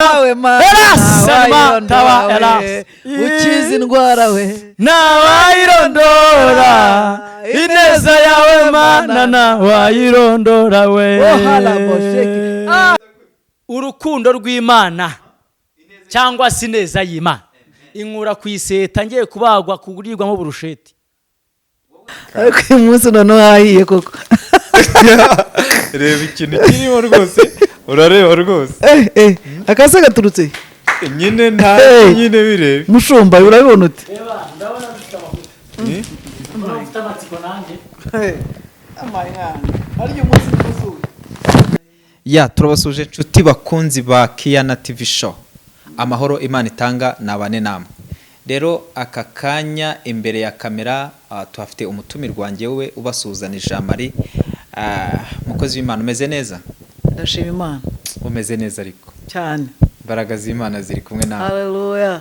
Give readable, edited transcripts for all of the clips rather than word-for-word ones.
Yawe Mana, Elas, ntawayirondora Elas. we, ukiza indwara we. Ntawayirondora ineza yawe Mana, ntawayirondora we. Oh, halabosheki. Ah. Urukundo rw'Imana cyangwa se ineza y'Imana inkura ku iseta ngiye kubagwa kugurirwamo burusheti. Ariko uyu munsi noneho hahiye koko. Reba ikintu kirimo rwose, urareba rwose. Eh, eh, akase gaturutse nyine nta Hey. Nyine birebe. Mushumba, urabibona ute? Ndabona dufite amavuta, mfite amatsiko nanjye. Ya, turabasuje inshuti bakunzi ba Kiyana TV Show. Amahoro Imana itanga nabane namwe. Rero aka kanya imbere ya kamera tuhafite umutumirwa wanjye we ubasuhuzana, Jean Marie. Mukozi w'Imana, umeze neza? Ndashima Imana. Umeze neza ariko? Cyane. Imbaraga z'Imana ziri kumwe nawe. Haleluya.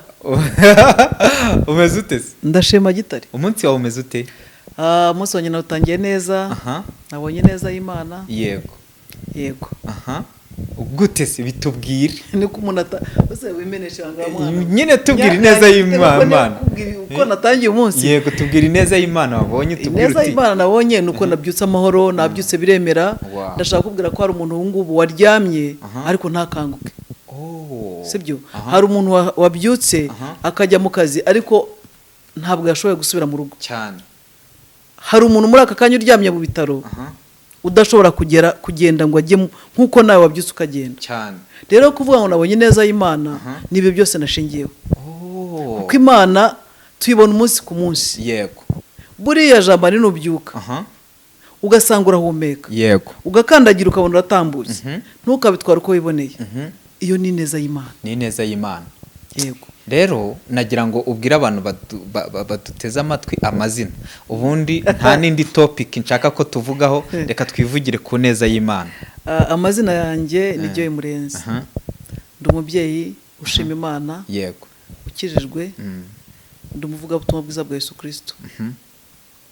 Umeze ute se? Ndashima gitare. Umunsi wawe umeze ute? Ah, umunsi wanjye nawutangiye neza. Nabonye neza y'Imana. Yego. Aha, gute se? Bitubwire. Niko umuntu ata ese wimenesha ngo mwana. Nyine tubwire ineza y'Imana. Uko natangiye umunsi? Yego, tubwire ineza y'Imana wabonye, tubwire. Ineza Uti y'Imana nabonye ni uko nabyutse amahoro, nabyutse biremera. Ndashaka kubwira ko hari umuntu ubu ngubu waryamye ariko ntakanguke. Sibyo? Hari umuntu wabyutse akajya mu kazi ariko ntabwo yashoboye gusubira mu rugo. Hari umuntu muri aka kanya uryamye mu bitaro udashobora kugera kugenda ngo ajye nk'uko nawe wabyutse ukagenda. Rero kuvuga ngo nabonye ineza y'Imana, nibyo byose nashingiyeho, kuko Imana tuyibona umunsi ku munsi. Buriya jambo ni nubyuka ugasanga urahumeka, ugakandagira ukabona uratambutse, ntukabitware uko wiboneye. Iyo ni ineza y'Imana. Ni ineza y'Imana. Yego. Rero nagira ngo ubwire abantu baduteze amatwi amazina, ubundi nta n'indi topic nshaka ko tuvugaho, reka twivugire ku neza y'Imana. Ah, amazina yanjye ni Joy Murenzi. Ndi umubyeyi ushima Imana, ukijijwe. Ndi umuvugabutumwa bwiza bwa Yesu Kirisito.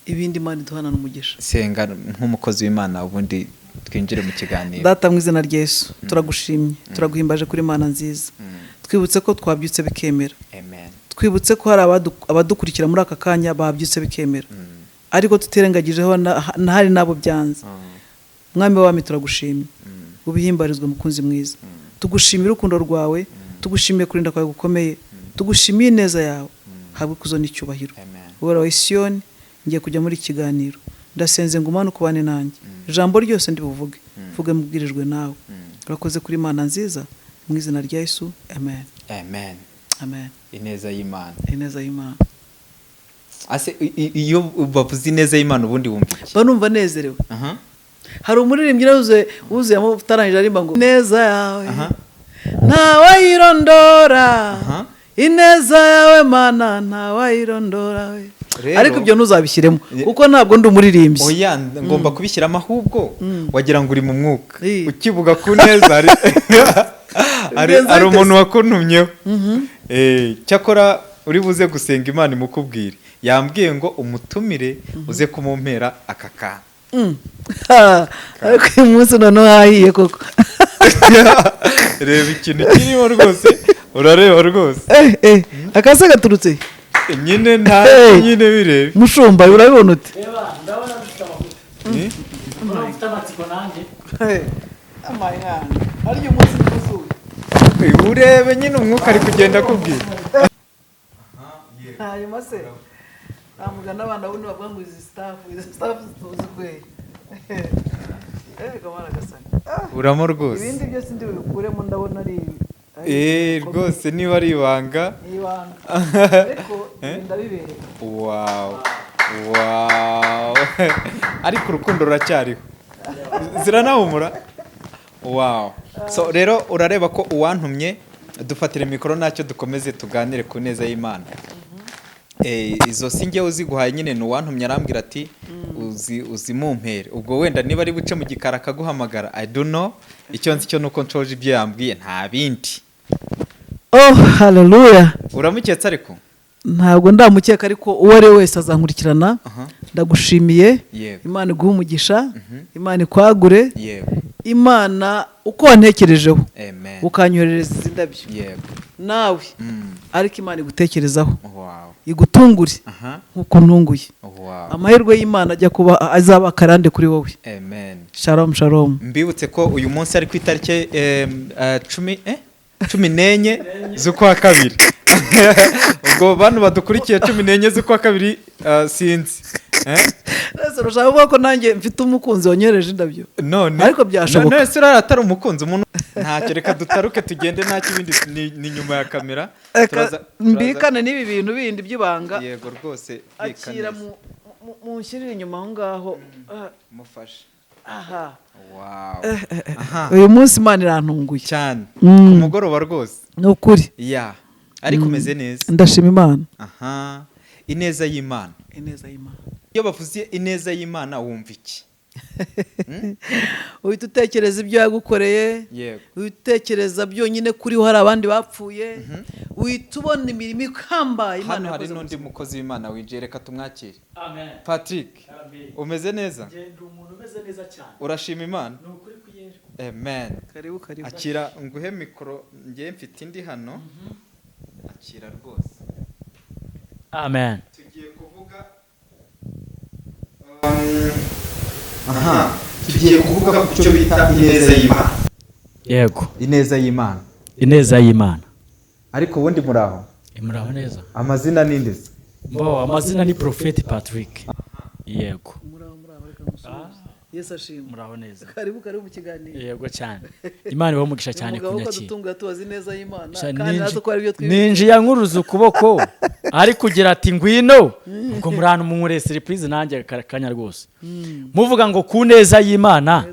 Ibindi Imana iduhanana umugisha. Senga nk'umukozi w'Imana, ubundi twinjire mu kiganiro. Data, mu izina rya Yesu, turagushimye, turaguhimbaje kuri Imana nziza. Twibutse ko twabyutse bikemera. Amen. Twibutse ko hari abadukurikira muri aka kanya babyutse bikemera, ariko tutirengagijeho na hari n'abo byanze. Mwami w'abami, turagushimye, ubihimbarizwe. Mukunzi mwiza, tugushimire urukundo rwawe, tugushimiye kurinda kwawe gukomeye, tugushimiye ineza yawe. Habwe ikuzo n'icyubahiro. Amen. Ubora wa Isiyoni, ngiye kujya muri iki kiganiro, ndasenze ngo umane ukubane nanjye. Ijambo ryose ndi buvuge, vuge mubwirijwe nawe. Urakoze kuri Imana nziza, mu izina rya Yesu, amen. Amen. Amen. Ineza y'Imana. Ineza y'Imana. Ase iyo bavuze ineza y'Imana ubundi wumva iki? Mba numva nezerewe. Hari umuririmbyi wuzuye wuzuyemo utarangije aririmba ngo ineza yawe ntawayirondora, ineza yawe Mana ntawayirondora we. Ariko ibyo ntuzabishyiremo kuko ntabwo ndi umuririmbyi. Oya, ngomba kubishyiramo ahubwo. Wagira ngo uri mu mwuka. Ukivuga ku neza hari Bigenze hari bite umuntu se? wakuntumyeho. Cyakora uri buze gusenga Imana imukubwire. Yambwiye ngo umutumire uze kumumpera aka kantu. Ha, ariko uyu munsi noneho hahiye koko. Reba ikintu kirimo rwose, urareba rwose. Eh, eh, akase gaturutse nyine nta Hey. nyine birebe. Mushumba, urabibona ute? Reba, ndabona dufite amavuta, mfite amatsiko nanjye. Arya umunsi wuzuye. Urebe nyine umwuka ari kugenda akubwira. Hanyuma se bamugana abana bundi bavuga ngo izi staff tuzi kweri. Erega mwana gasani. Uramo rwose. Ibindi byose ndi bubikuremo, ndabona ari Rwose niba ari ibanga. Ni ibanga, ariko ibi ndabibereka. Wow, ariko urukundo ruracyariho, ziranahumura. Wow. So rero urareba ko uwantumye dufatira mikoro ntacyo, dukomeze tuganire ku neza y'Imana. Izo si njyewe uziguhaye nyine, ni uwantumye arambwira ati uzi uzimumpere. Ubwo wenda niba ari buce mu gikari akaguhamagara, I don't know. Icyo nzi cyo nuko nshoje ibyo yambwiye, nta bindi. Oh, haleluya. Uramuketse ariko? Ntabwo ndamukeka, ariko uwo ari we wese azankurikirana. Ndagushimiye. Imana iguhe umugisha, Imana ikwagure. Imana uko wantekerejeho ukanyoherereza izi ndabyo nawe ariko Imana igutekerezaho igutungure nkuko ntunguye. Amahirwe y'Imana ajya kuba azaba akarande kuri wowe. Amen. Shalom shalom. Mbibutse ko uyu munsi ari ku itariki 14 z'ukwa kabiri. Ubwo bantu badukurikiye 14 z'ukwa kabiri sinzi. Ese urashaka kuvuga ko nanjye mfite umukunzi wanyohereje indabyo? None ariko byashoboka. None se atari umukunzi umuntu ntacyo, reka dutaruke tugende ntacyo ibindi ni nyuma ya kamera. Mbikane n'ibi bintu bindi by'ibanga. Yego rwose akira munshyirire inyuma aho ngaho mufashe. Aha. Wow. Uyu munsi Imana irantunguye cyane. Ku mugoroba rwose. Ni ukuri. Ya. Ariko umeze neza. Ndashima Imana. Aha. Ineza y'Imana. Ineza y'Imana. Iyo bavuze ineza y'Imana wumva iki? Uhita utekereza ibyo yagukoreye, uhita utekereza byonyine kuriho hari abandi bapfuye, uhita ubona imirimo ihambaye Imana Hano hari yakoze. n'undi mukozi w'Imana winjiye, reka tumwakire. Amen. Patrick, umeze neza? Umuntu umeze neza cyane. Urashima Imana? Ni ukuri kuyerwa. Amen. Karibu karibu. Akira nguhe mikoro, ngiye mfite indi hano. Akira rwose. Amen. Tugiye kuvuga tugiye kuvuga ku cyo bita ineza y'Imana. Yego. Ineza y'Imana. Ineza y'Imana. Ariko ubundi muraho? Muraho neza. Amazina ni nde? Bo amazina ni Prophet Patrick. Yego. Muraho muraho, reka musubize. Yesu ashimwe. Muraho neza. Karibu karibu mu kiganiro. Yego cyane. Imana ibahe umugisha cyane kunyakira. Umugabo ko tubazi ineza y'Imana kandi natwe ko ari byo twibye. Ninjiye nkuruza ukuboko ari kugira ati ngwino ubwo murana umunkoreye surprise nanjye kanya rwose. Muvuga ngo ku neza y'Imana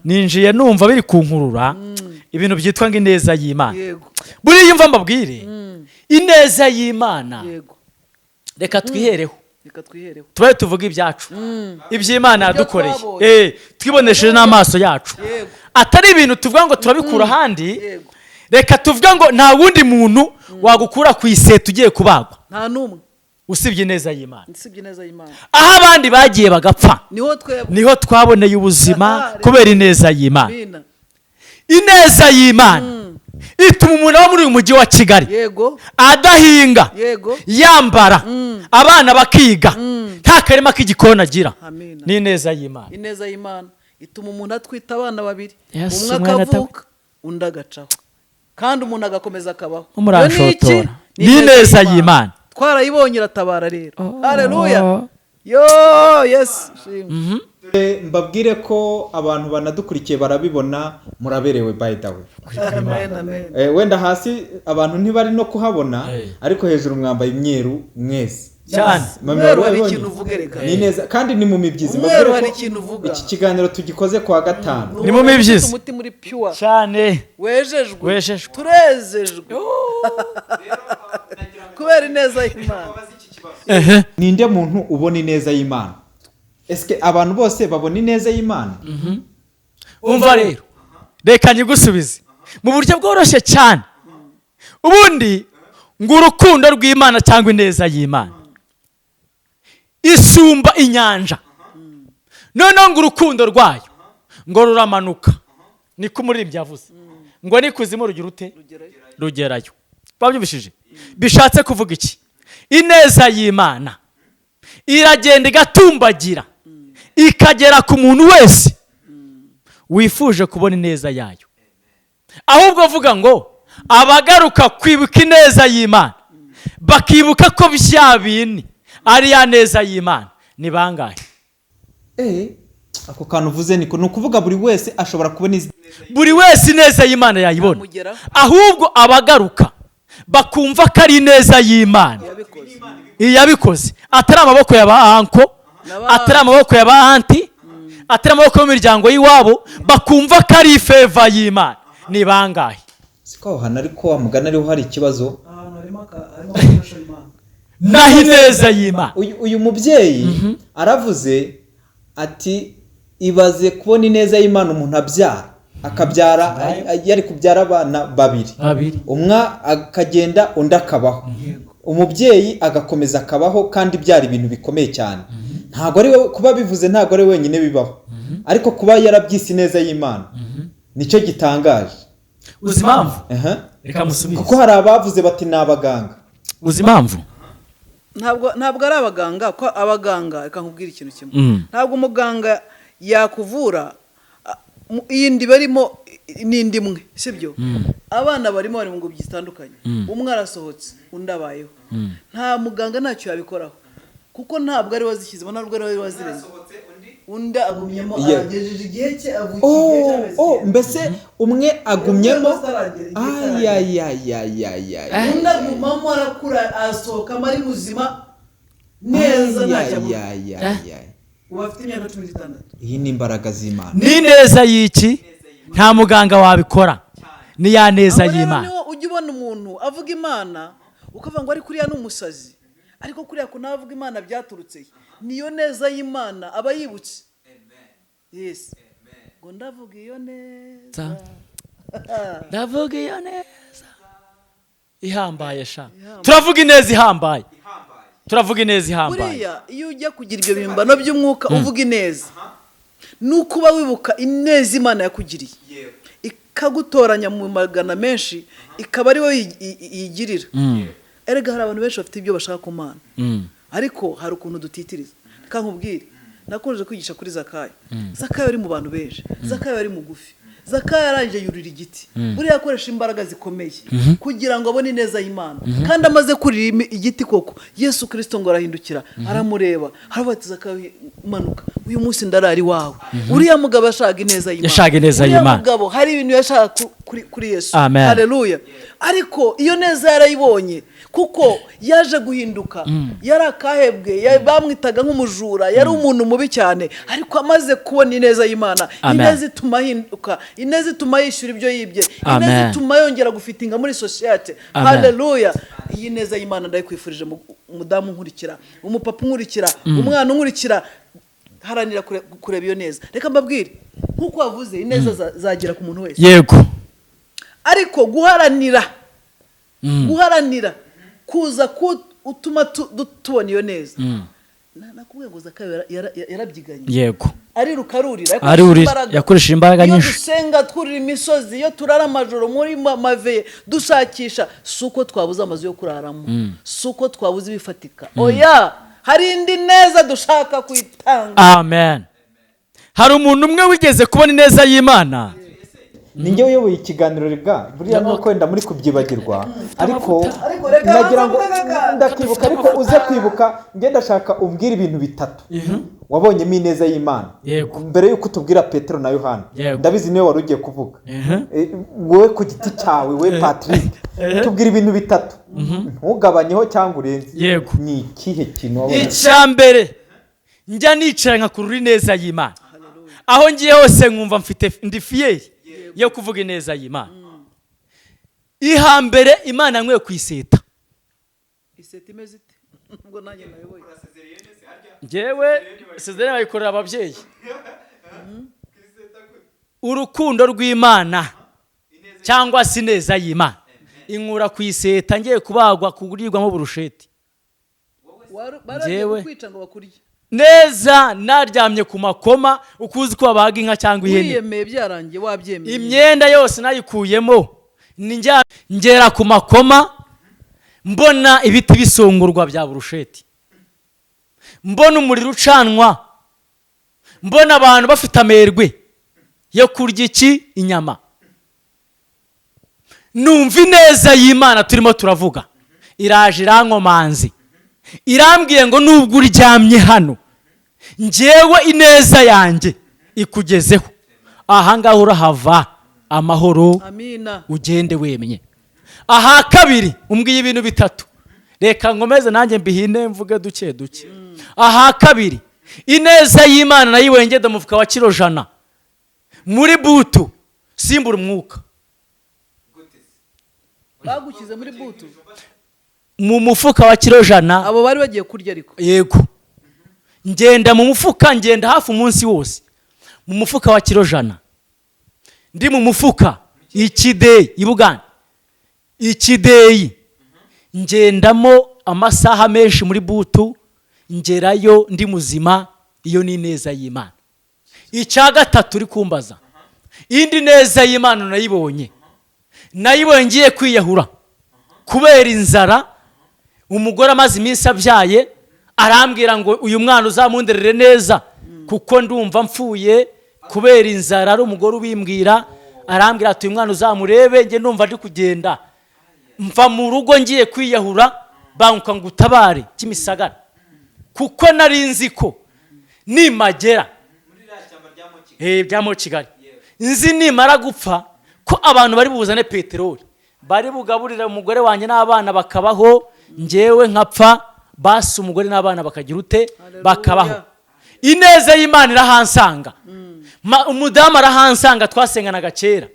ninjiye numva biri kunkurura ibintu byitwa ngo ineza y'Imana. Yego. Buriya mva mbabwire ineza y'Imana. Yego. Reka twihereho. Reka twihereho. Tube tuvuga ibyacu. Iby'Imana yadukoreye. Twibonesheje n'amaso yacu. Atari ibintu tuvuga ngo turabikura ahandi. Reka tuvuga ngo nta wundi muntu wagukura ku iseta ugiye kubagwa. Nta numwe. Usibye ineza y'Imana. Usibye ineza y'Imana. Aho abandi bagiye bagapfa. Niho twaboneye ubuzima kubera ineza y'Imana. Ineza y'Imana ituma umuntu aba muri uyu mujyi wa Kigali. Yego. Adahinga. Yego. Yambara. Abana bakiga. Nta karima k'igikoni agira. Ni ineza y'Imana. Ineza y'Imana ituma umuntu atwita abana babiri. Umwe akavuka undi agacaho. Kandi umuntu agakomeza akabaho. Umuranshotora. Ni ineza y'Imana. Twarayibonye iratabara rero. Haleluya. Yo yes. Mbabwire ko abantu banadukurikiye barabibona, muraberewe by the way. Amen, amen. Wenda hasi abantu ntibari no kuhabona, ariko hejuru mwambaye imyeru mwese. Cyane. Umweru hari ikintu uvuga reka. Ni neza kandi ni mu mibyizi. Umweru hari ikintu uvuga. Iki kiganiro tugikoze kwa gatanu. Ni mu mibyizi. Umuti muri pure. Cyane. Wejejwe. Turezejwe. Kubera ineza y'Imana. Ninde muntu ubona ineza y'Imana? Eske abantu bose babona ineza y'Imana? Umva rero reka nyigusubize mu buryo bworoshye cyane. Ubundi ngo urukundo rw'Imana cyangwa ineza y'Imana isumba inyanja. Noneho ngo urukundo rwayo ngo ruramanuka, niko umuririmbyi yavuze ngo n'ikuzimu rugira ute? Rugerayo. Babyumvishije? Bishatse kuvuga iki? Ineza y'Imana iragenda igatumbagira ikagera ku muntu wese wifuje kubona ineza yayo. Ahubwo avuga ngo abagaruka kwibuka ineza y'Imana bakibuka ko bya bindi ari ya neza y'Imana ni bangahe? Ako kantu uvuze niko ni ukuvuga buri wese ashobora kubona buri wese ineza y'Imana yayibona. Ahubwo abagaruka bakumva ko ari ineza y'Imana iyabikoze, atari amaboko ya ba anko, atari amaboko ya ba anti, atari amaboko y'imiryango y'iwabo, bakumva ko ari ifeva y'Imana ni bangahe? Siko aho hantu ariko wa mugana ariho hari ikibazo. Naho ineza y'Imana. Uyu mubyeyi aravuze ati ibaze kubona ineza y'Imana umuntu abyara akabyara yari kubyara abana babiri, umwe akagenda undi akabaho, umubyeyi agakomeza akabaho, kandi byari ibintu bikomeye cyane. Ntabwo ari we kuba bivuze, ntabwo ari wenyine bibaho. Ariko kuba yarabyise ineza y'Imana nicyo gitangaje. Uzi impamvu? Aha. Reka musubize. Kuko hari abavuze bati ni abaganga. Uzi impamvu? Ntabwo ari abaganga, ko abaganga, reka nkubwire ikintu kimwe. Ntabwo umuganga yakuvura iyi ndi barimo ni indi imwe, sibyo? Abana barimo bari mu ngobyi zitandukanye, umwe arasohotse, undi abayeho. Nta muganga ntacyo yabikoraho, kuko ntabwo ari we wazishyizemo, ntabwo ari we wazirenze, undi agumyemo. Agejeje igihe cye, avukiye igihe cy'amezi 9. Mbese umwe agumyemo? Igihe kitaragera. Ayayayayaya. Undi agumamo, arakura, asohokamo ari muzima neza, ntacyo abura. Ubu afite imyaka 16. Iyi ni imbaraga z'Imana. Ni neza y'iki? Nta muganga wabikora, ni ya neza Aho rero y'Imana. niho ujya ubona umuntu avuga Imana, ukavuga ngo ari kuriya ni umusazi, ariko kuriya kuntu avuga Imana byaturutse he? Niyo neza y'Imana aba yibutse. Yes, ngo ndavuga iyo neza. Ndavuga iyo neza ihambaye sha. Turavuga ineza ihambaye, turavuga ineza ihambaye. Buriya iyo ujya kugira ibyo bihimbano by'umwuka, uvuga ineza, ni uko uba wibuka ineza Imana yakugiriye, ikagutoranya mu magana menshi, ikaba ari wowe yigirira. Erega hari abantu benshi bafite ibyo bashaka ku Mana, ariko hari ukuntu dutitiriza. Reka nkubwire, nakunze kwigisha kuri Zakayo. Zakayo ari mu bantu benshi, Zakayo ari mugufi, Zakayo yarangije yurira igiti. Buriya akoresha imbaraga zikomeye kugira ngo abone ineza y'Imana. Kandi amaze kurira igiti koko, Yesu Kirisito ngo arahindukira, aramureba, aravuga ati: "Zakayo, manuka, uyu munsi ndarara iwawe." Uriya mugabo yashakaga ineza y'Imana. Yashakaga ineza Uriya y'Imana. mugabo hari ibintu yashakaga kuri Yesu. Amen. Haleluya! Ariko iyo neza yarayibonye, kuko yaje guhinduka. Yari akahebwe, bamwitaga nk'umujura, yari umuntu mubi cyane, ariko amaze kubona ineza y'Imana, Amen. ineza ituma ahinduka, ineza ituma yishyura ibyo yibye, Amen. ineza ituma yongera gufitinga muri sosiyete. Amen. Haleluya! Iyi neza y'Imana ndayikwifurije, umudamu unkurikira, umupapa unkurikira, umwana unkurikira. Haranira kureba iyo neza. Reka mbabwire, nk'uko wavuze, ineza zagera ku muntu wese, ariko guharanira kuza ku utuma tubona iyo neza. Nakubwiye ngo Zakayo yarabyiganye, ariruka, arurira, yakoresheje Arurira, imbaraga. yakoresheje imbaraga Iyo nyinshi. dusenga twurira imisozi, iyo turara amajoro muri maveye dushakisha, si uko twabuze amazu yo kuraramo, si uko twabuze ibifatika, oya, hari indi neza dushaka kuyitanga. Amen. Hari umuntu umwe wigeze kubona ineza y'Imana. Ni njye uyoboye ikiganiro rega. Buriya nuko wenda muri kubyibagirwa, ariko Ariko reka nagira ngo banze mvuge kaka. ndakibuka, ariko uze kwibuka. Njye ndashaka umbwire ibintu bitatu wabonyemo ineza y'Imana mbere y'uko utubwira Petero na Yohana. Ndabizi niwe wari ugiye kuvuga. Wowe ku giti cyawe, we Patrick, tubwira ibintu bitatu, ntugabanyeho cyangwa urenze. Ni ikihe kintu wabonye? Icya mbere, njya nicara nkakurura ineza y'Imana. Aho ngiye hose nkumva mfite, ndi fier yo kuvuga ineza y'Imana. Ihambere, Imana nkwiye kuyiseta. Iseta imeze ite? Ubwo nanjye nayoboye. Ngewe sezerine bayikorera ababyeyi. Urukundo rw'Imana cyangwa se ineza y'Imana inkura ku iseta ngiye kubagwa kugurirwamo burusheti. Baragiye Njyewe. kukwica ngo bakurye. Neza, naryamye ku makoma, uko uzi ko babaga inka cyangwa ihene. Wiyemeye, byarangiye, wabyemeye. Imyenda yose nayikuyemo, ni ngera ku makoma, mbona ibiti bisongorwa bya burusheti, mbona umuriro ucanwa, mbona abantu bafite amerwe yo kurya iki? Inyama. Numva ineza y'Imana turimo turavuga iraje, irankomanze, irambwiye ngo: "Nubwo uryamye hano, njyewe ineza yanjye ikugezeho ahangaha, urahava amahoro." Amina. Ugende wemye. Aha kabiri, umbwiye ibintu bitatu, reka nkomeze nanjye mbihine, mvuge duke duke. Aha kabiri, ineza y'Imana nayo iwengede umufuka wa kiro 100 muri butu, simbura umwuka. Bagushyize muri butu? Mu mufuka wa kiro 100. Abo bari bagiye kurya ariko? Yego, ngenda mu mufuka, ngenda hafi umunsi wose mu mufuka wa kiro 100. Ndi mu mufuka ikideyi i Buganda, ikideyi, ngendamo amasaha menshi muri butu, ngerayo ndi muzima. Iyo ni ineza y'Imana. Icya gatatu uri kumbaza, indi neza y'Imana nayibonye, nayibonye ngiye kwiyahura kubera inzara. Umugore amaze iminsi abyaye, arambwira ngo uyu mwana uzamunderere neza kuko ndumva mfuye kubera inzara. Ari umugore ubimbwira, arambwira ati uyu mwana uzamurebe, njye ndumva ndi kugenda mva mu rugo ngiye kwiyahura, banguka ngo utabare Kimisagara, kuko nari nzi ko nimagera bya mo Kigali, nzi nimara gupfa ko abantu bari buzane peteroli, bari bugaburire umugore wanjye n'abana bakabaho, njyewe nkapfa, basi umugore n'abana bakagira ute? Haleluya. Bakabaho. Ineza y'Imana irahansanga. Umudamu arahansanga twasenganaga kera,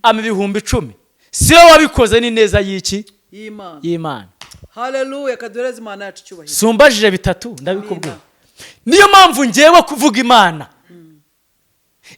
ama 10,000. Siwe wabikoze, ni neza y'iki? Y'Imana. Y'Imana. Haleluya, kaduhereze Imana yacu icyubahiro. Sumbajije bitatu, ndabikubwira. Niyo mpamvu ngewe kuvuga Imana,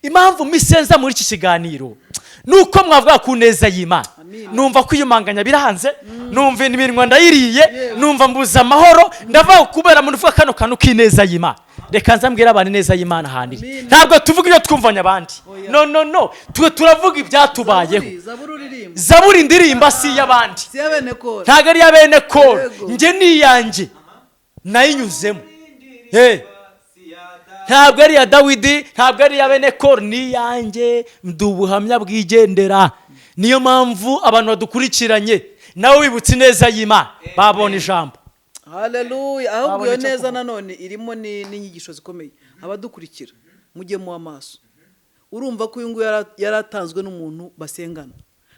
impamvu misenza muri iki kiganiro ni uko mwavuga ku neza y'Imana. Amin. Numva kwiyumanganya biranze, numva iminwa ndayiriye, numva mbuze amahoro. Ndavuga kubera muntu uvuga kano kantu k'ineza y'Imana. Reka nza mbwire abantu ineza y'Imana ahantu iri. Amin. Ntabwo tuvuga ibyo twumvanye abandi. Oya. No, no, no, twe turavuga ibyatubayeho. Zaburi, Zaburi uririmba. Zaburi ndirimba si iy'abandi. Si iya bene Kora. Ntabwo ari iya bene Kora. Yego. Njye ni iyanjye, nayinyuzemo. Hey. Ntabwo ari iya Dawidi, ntabwo ari iya bene Kora, ni iyanjye. Ndi ubuhamya bwigendera. Niyo mpamvu abantu badukurikiranye nawe wibutse ineza y'Imana babona ijambo. Haleluya. Ahubwo Babona iyo icyo neza kuvuga. Nanone irimo n'inyigisho zikomeye. Abadukurikira, mujye mu amaso. Urumva ko uyu nguyu yaratanzwe n'umuntu basengana.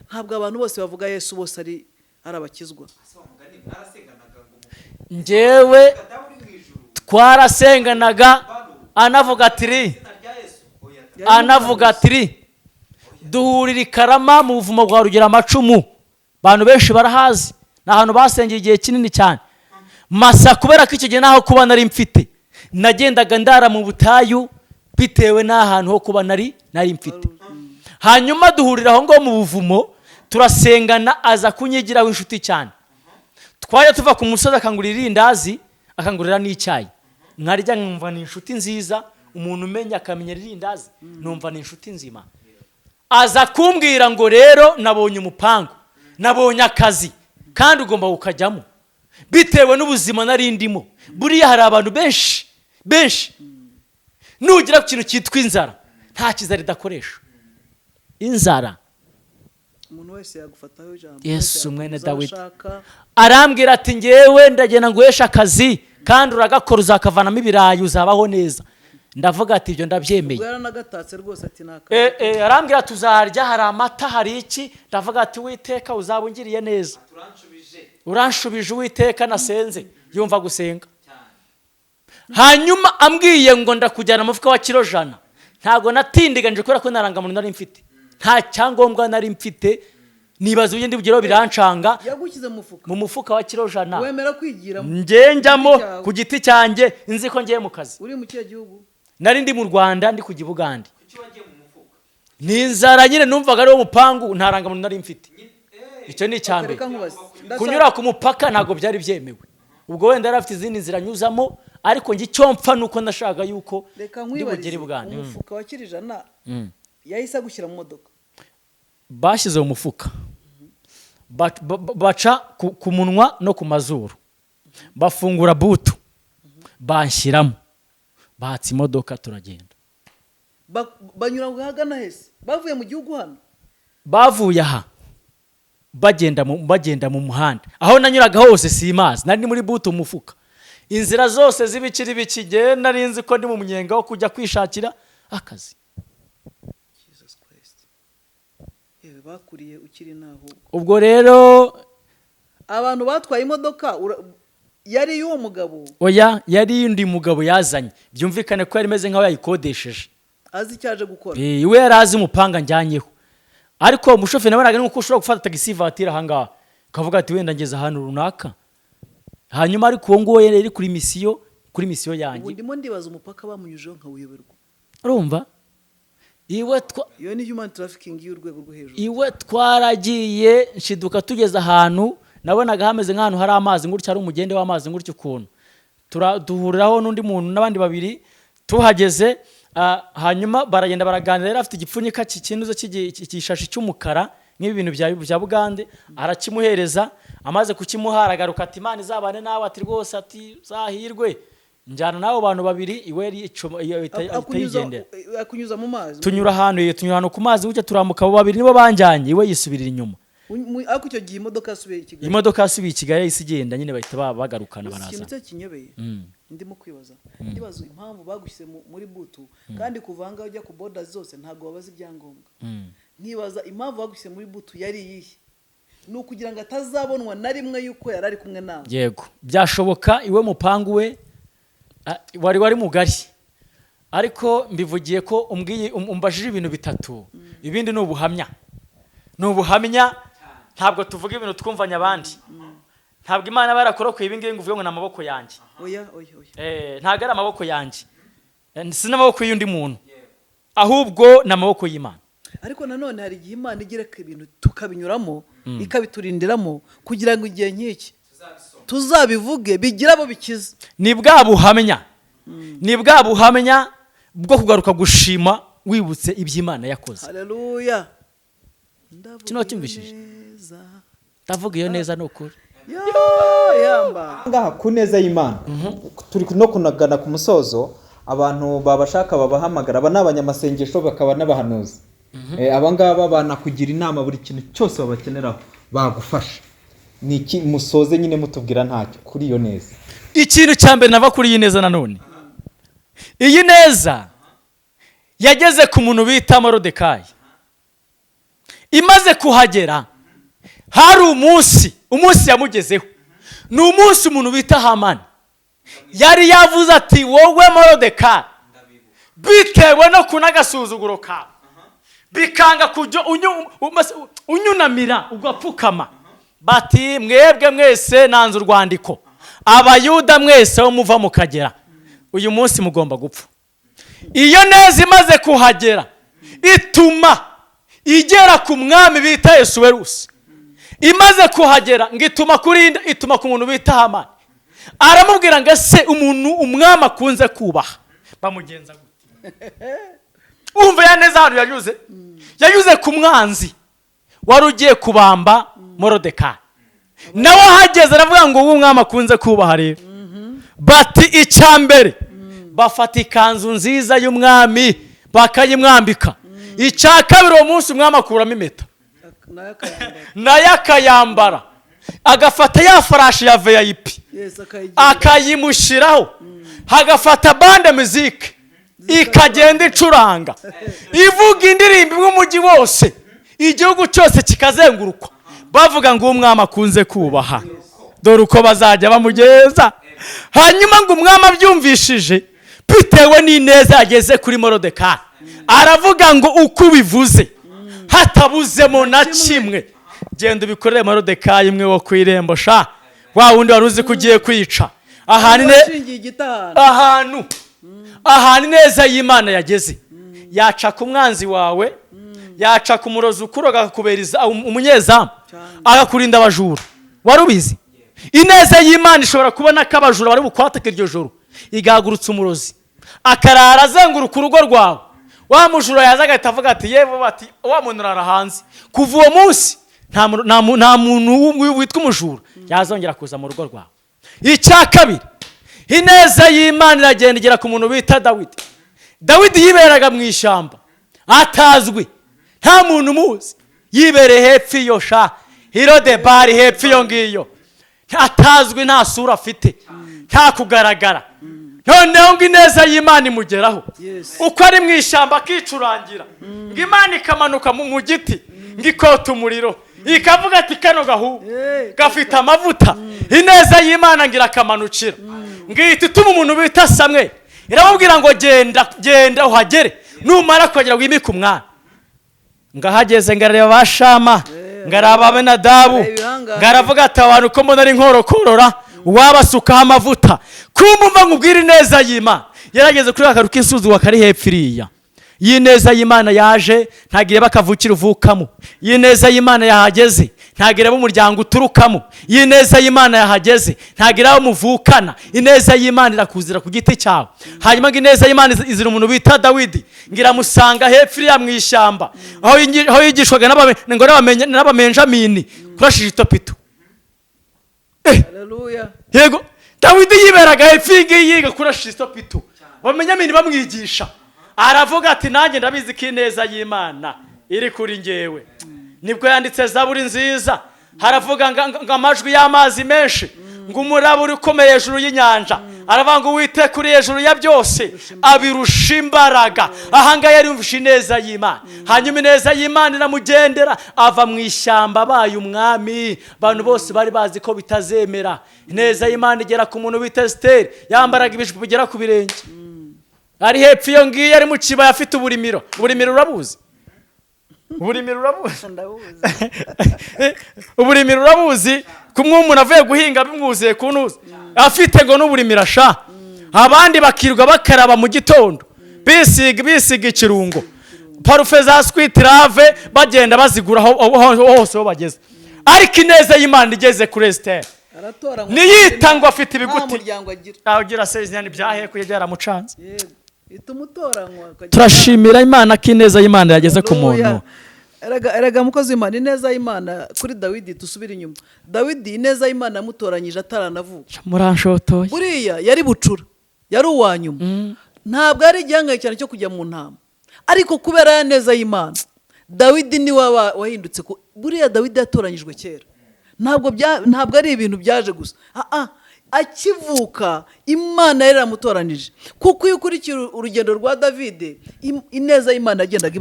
Ntabwo abantu bose bavuga Yesu bose ari abakizwa. Njyewe twarasenganaga, anavuga ati ri anavuga ati ri duhurira i Karama mu buvumo bwa Rugero amacumu. Abantu benshi barahazi, ni ahantu basengeye igihe kinini cyane. Masa kubera ko icyo gihe ntaho kuba nari mfite, nagendaga ndara mu butayu bitewe n'ahantu ho kuba nari mfite. Hanyuma duhurira aho ngaho mu buvumo, turasengana, aza kunyigiraho inshuti cyane. Twajya tuva ku musozi akangurira irindazi, akangurira n'icyayi, nkarya, nkumva ni inshuti nziza. Umuntu umenya akamenya irindazi, numva ni inshuti nzima. Aza kumbwira ngo rero nabonye umupangu, nabonye akazi kandi ugomba kukajyamo, bitewe n'ubuzima nari ndimo. Buriya hari abantu benshi benshi, nugera ku kintu cyitwa inzara, nta kizara idakoresha inzara. Umuntu wese yagufataho ijambo. Yesu wese mwene yakubuza Dawidi. ashaka. Arambwira ati ngewe ndagenda nguheshe akazi kandi uragakora, uzakavanamo ibirayi, uzabaho neza. Ndavuga ati ibyo ndabyemeye. Ubwo yaranagatatse rwose ati ni akazi. Arambwira tuzarya, hari amata, hari iki. Ndavuga ati Uwiteka uzaba ungiriye neza, uranshubije. Uwiteka nasenze yumva gusenga. Hanyuma ambwiye ngo ndakujyana mu mufuka wa kiro 100, ntabwo natindiganyije kubera ko nta rangamuntu nari mfite, nta cyangombwa nari mfite. Nibaza ibyo bugeraho birancanga. Yagushyize mu mufuka? Mu mufuka wa kiro 100. Wemera kwigiramo? Njye njyamo. Ku giti cyawe. Ku giti cyanjye, nzi ko ngiye mu kazi. Uri mu kihe gihugu? Nari ndi mu Rwanda, ndi kujya i Bugande. Ni inzara nyine, numvaga ari wo mupangu. Nta rangamuntu nari mfite, icyo ni icya mbere. Reka nkubaze. Kunyura ku mupaka ntabwo byari byemewe. Ubwo wenda yari afite izindi nzira anyuzamo, ariko njye icyo mpfa ni uko nashakaga yuko Reka ndi bugere i nkwibarize. Bugande. Umufuka wa kiro 100, yahise agushyira mu modoka? Bashyize mu mufuka, baca ku munwa no ku mazuru, bafungura boot, banshyiramo, batsa imodoka, turagenda. Banyura ahagana hese? Bavuye mu gihugu hano? Bavuye aha, bagenda mu muhanda. Aho nanyuraga hose simazi, nari ndi muri boot, umufuka, inzira zose z'ibikiri bikigenda. Nari nzi ko ndi mu munyenga wo kujya kwishakira akazi. Jesus Christ! Yewe, bakuriye ukiri naho. Ubwo rero Abantu batwaye imodoka yari iy'uwo mugabo? Oya, yari undi mugabo yazanye. Byumvikane ko yari imeze nk'aho yayikodesheje. Azi icyo aje gukora. We yari azi umupanga njyanyeho, ariko umushoferi nabonaga ni nkuko ushobora gufata taxi voiture ahangaha ukavuga ati wenda ngeze ahantu runaka. Hanyuma ariko uwo nguwo yari kuri mission, kuri mission Ubu yanjye. ndimo ndibaza umupaka bamunyujeho nkawuyoberwa. Urumva iwe Iyo ni human trafficking y'urwego rwo hejuru. Iwe twaragiye, nshiduka tugeze ahantu nabonaga hameze nk'ahantu hari amazi gutya, hari umugende w'amazi gutya ukuntu. Duhuriraho n'undi muntu n'abandi babiri. Tuhageze Hanyuma baragenda baraganira. Yari afite igipfunyika cy'ikinuzo cy'ishashi cy'umukara nk'ibi bintu bya Bugande, arakimuhereza. Amaze kukimuha aragaruka ati: "Imana izabane nawe," ati: "Rwose," ati: "Zahirwe." Njyana n'abo bantu babiri iwe, yari iyo ahita yigendera. Akunyuza mu mazi? Tunyura ahantu ku mazi gutya, turambuka. Abo babiri nibo banjyanye, iwe yisubirira inyuma. Ariko icyo gihe imodoka yasubiye i Kigali? Imodoka yasubiye i Kigali, yahise igenda nyine, bahita bagarukana. Gusa Baraza. ikintu cyo kinyobeye, ndimo kwibaza, ndibaza impamvu bagushyize muri boot, kandi kuva aha ngaha ujya ku border zose ntabwo babaza ibyangombwa. Nkibaza impamvu bagushyize muri boot yari iyihe? Ni ukugira ngo atazabonwa na rimwe yuko yari ari kumwe nawe? Yego, byashoboka. Iwe mupangu we wari mugari, ariko mbivugiye ko umbwiye umbajije ibintu bitatu, ibindi ni ubuhamya, ni ubuhamya. Ntabwo tuvuga ibintu twumvanye abandi. Ntabwo Imana aba yarakurokoye ibi ngibi ngo uvuge ngo ni amaboko yanjye. Oya, oya, oya. Ntabwo ari amaboko yanjye, si n'amaboko y'undi muntu, ahubwo ni amaboko y'Imana. Ariko nanone hari igihe Imana igereka ibintu tukabinyuramo, ikabiturindiramo kugira ngo igihe nk'iki tuzabivuge, bigire abo bikiza. Ni bwa buhamya bwo kugaruka gushima wibutse iby'Imana yakoze. Haleluya! Kino wacyumvishije? Neza. Ndavuga iyo neza, ni ukuri. Yo, yamba. Ngaha ku neza y'Imana turi no kunagana ku musozo. Abantu babashaka babahamagara, aba ni abanyamasengesho bakaba n'abahanuzi. Aba ngaba banakugira inama, buri kintu cyose babakeneraho bagufasha. Ni iki musoze nyine mutubwira ntacyo kuri iyo neza? Ikintu cya mbere nava kuri iyi neza nanone, iyi neza yageze ku muntu bita Morodekayi. Imaze kuhagera, hari umunsi yamugezeho, ni umunsi umuntu bita Hamani yari yavuze ati: "Wowe Morodekayi, bitewe no kunagasuzuguro kawe, bikanga kujya unyunamira ugapfukama," bati: "Mwebwe mwese nanze urwandiko, Abayuda mwese aho muva mukagera, uyu munsi mugomba gupfa." Iyo neza imaze kuhagera ituma igera ku mwami bita Yesuwerusi. Imaze kuhagera ngo ituma kuri inde? Ituma ku muntu bita Hamani. Aramubwira ngo: "Ese umuntu umwami akunze kubaha bamugenza gute?" Wumva ya neza ahantu yanyuze, yanyuze ku mwanzi wari ugiye kubamba Morodekayi. Nawe ahageze aravuga ngo: "Uwo umwami akunze kubaha rero." Bati icya mbere bafata ikanzu nziza y'umwami bakayimwambika. Icya kabiri, uwo munsi umwami akuramo impeta. Nayo akayambara. Nayo akayambara, agafata ya farashi ya VIP. Yes, akayigira. Akayimushyiraho, hagafata bande muzike ikagenda icuranga, ivuga indirimbo imwe, umujyi wose, igihugu cyose kikazengurukwa bavuga ngo: "Umwami akunze kubaha, dore uko bazajya bamugeza." Hanyuma ngo umwami abyumvishije, bitewe n'ineza yageze kuri Morodekayi, aravuga ngo: "Uko ubivuze hatabuzemo na kimwe, genda ubikorere Morodekayi imwe wo ku irembo sha, wa wundi wari uzi ko ugiye kwica." Ahantu Washingiye igitahano. Ahantu ineza y'Imana yageze, yaca ku mwanzi wawe, yaca ku murozi ukuroga akakubera umunyezamu, agakurinda abajura. Wari ubizi? Ineza y'Imana ishobora kubona ko abajura bari bukwataka iryo joro, igahagurutsa umurozi akarara azenguruka urugo rwawe. Wa mujura yaza agahita avuga ati: "Yewe," bati: "Wa muntu arara hanze." Kuva uwo munsi nta muntu witwa umujura yazongera kuza mu rugo rwawe. Icya kabiri, ineza y'Imana iragenda igera ku muntu bita Dawidi. Dawidi yiberaga mu ishyamba atazwi, nta muntu umuzi, yibereye hepfo iyo sha Hirodebari, hepfo iyo ngiyo, atazwi, nta sura afite, nta kugaragara. Noneho ngo ineza y'Imana imugeraho. Uko ari mu ishyamba akicurangira, ngo Imana ikamanuka mu giti, ngo ikota umuriro, ikavuga ati: "Kano gahu gafite amavuta." Ineza y'Imana ngo irakamanukira, ngo ihita ituma umuntu bita Samwe, iramubwira ngo: "Genda, genda uhagere, numara kuhagera wimike umwami." Ngo ahageze ngo arareba ba Shama, ngo araba Abenadabu, Areba ibihangange. ngo aravuga ati: "Abantu ko mbona ari nkorokorora, uwabasukaho amavuta." Kumva nkubwira, ineza y'Imana yarageze kuri aka k'insuzi kari hepfo iriya. Iyi neza y'Imana yaje ntabwo ireba akavukire uvukamo. Iyi neza y'Imana yahageze ntabwo ireba umuryango uturukamo. Iyi neza y'Imana yahageze ntabwo ireba muvukana. Ineza y'Imana irakuzira ku giti cyawe. Hanyuma ngo ineza y'Imana izira umuntu bita Dawidi, ngo iramusanga hepfo iriya mu ishyamba aho yigishwaga n'Abamenjamini kurashije itopito. Yego, Dawidi yiberaga hepfo iyi ngiyi yiga kurashije itopito, Abamenyamini bamwigisha. Aravuga ati nanjye ndabizi ko ineza y'Imana iri kuri njyewe. Nibwo yanditse zaburi nziza, haravuga ngo amajwi y'amazi menshi, ngo umuraba uri ukomeye hejuru y'inyanja. Aravuga ngo Uwiteka uri hejuru ya byose abirusha imbaraga. Ahangaha yari yumvishe ineza y'Imana. Hanyuma ineza y'Imana iramugendera, ava mu ishyamba abaye umwami. Abantu bose bari bazi ko bitazemera. Ineza y'Imana igera ku muntu bita Esiteri, yambaraga ibijipo bigera ku birenge, ari hepfo iyo ngiyo, ari mu kibaya afite uburimiro. Uburimiro urabuzi? Uburimiro urabuzi? Uburimiro urabuzi? Kumwe umuntu avuye guhinga bimwuzuye ku ntuza, afite ngo n'uburimiro asha. Abandi bakirwa bakaraba mu gitondo, bisiga ikirungo, parufe za Sweet Love, bagenda bazigura hose aho bageze. Ariko ineza y'Imana igeze kuri Esiteri, niyita ngo afite ibiguti agira seziyani byahekuye byaramucanze. Turashimira Imana ko ineza y'Imana yageze ku muntu. Erega mukozi w'Imana, ineza y'Imana kuri Dawidi, dusubire inyuma. Dawidi ineza y'Imana yamutoranyije ataranavuka. Muranshotoye. Buriya yari bucura, yari uwa nyuma, ntabwo yari igihangaye cyane cyo kujya mu ntama, ariko kubera ya neza y'Imana Dawidi niwe wahindutse. Buriya Dawidi yatoranyijwe kera, ntabwo ari ibintu byaje gusa. Akivuka Imana yari yaramutoranije, kuko iyo ukurikira urugendo rwa Davide, ineza y'Imana yagendaga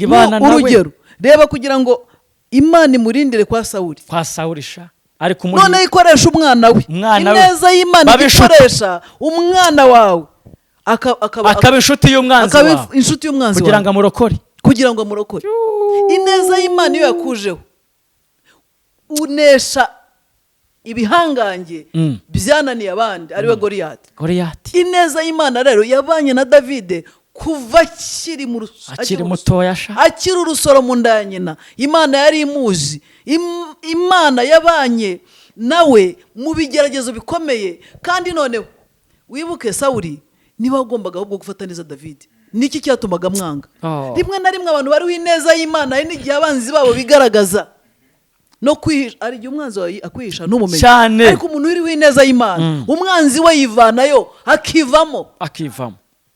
ibana nawe. Urugero reba, kugira ngo Imana imurindire kwa Sawuli, kwa Sawuli sha, ariko none ikoresha umwana we. Ineza y'Imana ikoresha umwana wawe, akaba inshuti y'umwanzi wawe, inshuti y'umwanzi kugira ngo amurokore, kugira ngo amurokore. Ineza y'Imana iyo yakujeho unesha ibihangange byananiye abandi, ariwe Goliyati. Ineza y'Imana rero yabanye na Davide kuva akiri mutoya sha, akiri urusoro mu nda ya nyina. Imana yari imuzi. Imana yabanye nawe mu bigeragezo bikomeye. Kandi noneho wibuke Sawuli niba wagombaga ahubwo gufata neza Davide, niki cyatumaga mwanga? Rimwe na rimwe abantu bariho ineza y'Imana hari n'igihe abanzi babo bigaragaza no kwihisha. Ari igihe umwanzi wawe akwihisha ntumumenye, ariko umuntu uriho ineza y'Imana umwanzi we yivanayo akivamo.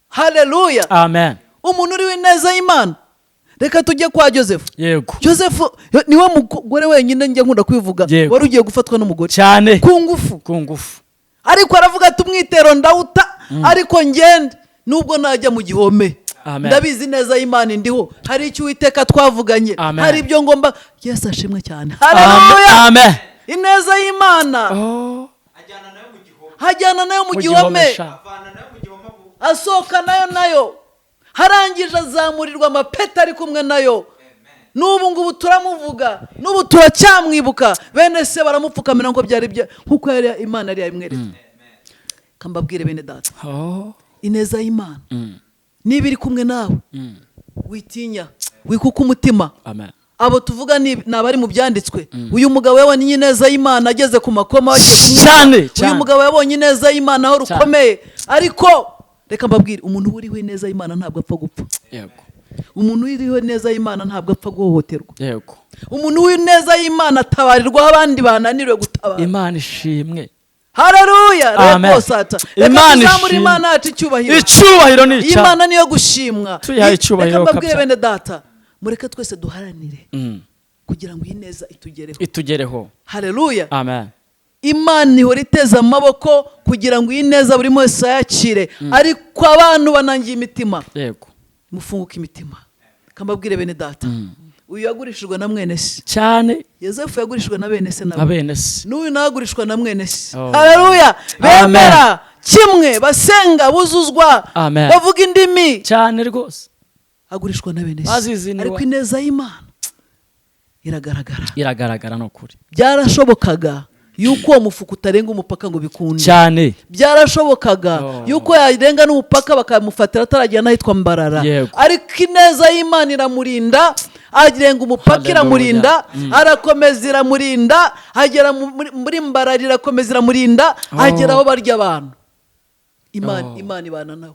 Haleluya, amen. Umuntu uriho ineza y'Imana. Reka tujye kwa Joseph. Yego, Joseph niwe mugore wenyine njye nkunda kwivuga wari ugiye gufatwa n'umugore cyane ku ngufu, ariko aravuga ati umwitero ndawuta, ariko ngende nubwo najya mu gihome ndabizi neza y'Imana indiho, hari icyo Uwiteka twavuganye, hari ibyo ngomba. Yesu ashimwe cyane. Haleluya, amen. Ineza y'Imana ajyana nayo mu gihome, asohoka nayo, harangije azamurirwa amapeti ari kumwe nayo. N'ubu ngubu turamuvuga, n'ubu turacyamwibuka. Bene se baramupfukamira ngo byari nkuko yari Imana yari yabimweretse. Kambabwire bene data, ineza y'Imana niba iri kumwe nawe witinya, wikuka umutima. Abo tuvuga ni abari mu byanditswe. Uyu mugabo yabonye ineza y'Imana ageze ku makoma, cyane. Uyu mugabo yabonye ineza y'Imana aho rukomeye. Ariko reka mbabwire, umuntu uriho ineza y'Imana ntabwo apfa gupfa. Yego, umuntu uriho ineza y'Imana ntabwo apfa guhohoterwa. Yego, umuntu w'ineza y'Imana atabarirwaho abandi bananiriwe gutabara. Imana ishimwe. Haleluya. Reko sata. Imana ishimwe. Imana yacu icyubahiro. Icyubahiro ni icyaha. Imana niyo gushimwa. Tuyihaye icyubahiro. Reka mbabwire bene data, mureke twese duharanire kugira ngo iyi neza itugereho. Haleluya, amen. Imana ihora iteze amaboko kugira ngo iyi neza buri wese ayakire, ariko abantu banangiye imitima. Yego, mufunguke imitima. Kambabwire bene data, uyu yagurishijwe na mwene se cyane. Yosefu yagurishijwe na bene se na bene se, n'uyu nawe agurishwa na mwene se. Haleluya. Bemera kimwe, basenga, buzuzwa, bavuga indimi cyane rwose. Agurishwa na bene se, ariko ineza y'Imana iragaragara, iragaragara no kuri. Byarashobokaga Yuko uwo mufuka utarenga umupaka ngo bikunde. Cyane. Byarashobokaga yuko yarenga n'umupaka bakamufatira ataragera n'ahitwa Mbarara. Ariko ineza y'Imana iramurinda, arenga umupaka. Hallelujah. Iramurinda, arakomeza iramurinda, agera muri Mbarara, irakomeza iramurinda, agera aho barya abantu. Imana, Imana ibana nawe.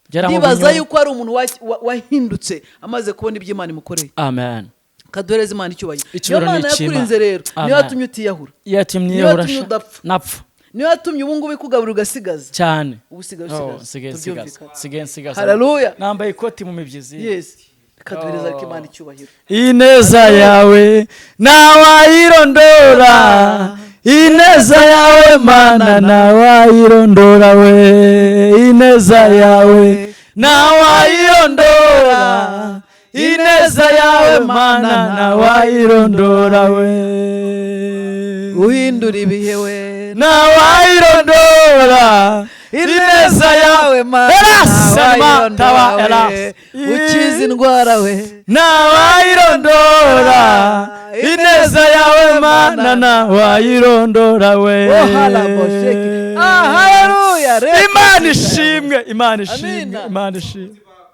Gera mu Ndibaza bunyoro. yuko hari umuntu wahindutse amaze kubona ibyo Imana imukoreye. Amen. Kaduhereze Imana icyubahiro. Niyo Icyubahiro Mana ni icy'Imana. yakurinze rero, niyo Amen. yatumye utiyahura, Yatumye niyo niyahura yatumye sha. udapfa. Napfa. Niyo yatumye ubu ngubu ikugaburira ugasigaza. Cyane. Ubu usigaye Oh, usigaza. nsigaye nsigaza. Tubyumvikane. Nsigaye nsigaza. Haleluya. Nambaye ikoti mu mibyizi. Yes, kaduhereza ariko Imana icyubahiro. Ineza yawe ntawayirondora, ineza yawe Mana ntawayirondora we, ineza yawe ntawayirondora, ineza yawe Mana ntawayirondora we. Uhindura ibihe we. Ntawayirondora ineza yawe Mana, Erasa, ntawayirondora taba, we. erasa. Ukiza indwara we. Ntawayirondora ineza yawe Mana, ntawayirondora we. Oh, halabosheki. Ah, haleluya. Reka Imana ishimwe, Imana ishimwe. Amina. Imana ishimwe.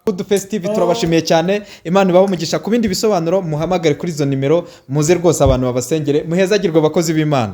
Good Face TV turabashimiye cyane. Imana ibahe umugisha. Ku bindi bisobanuro muhamagare kuri izo nimero, muze rwose abantu babasengere, muhezagirwe abakozi b'Imana.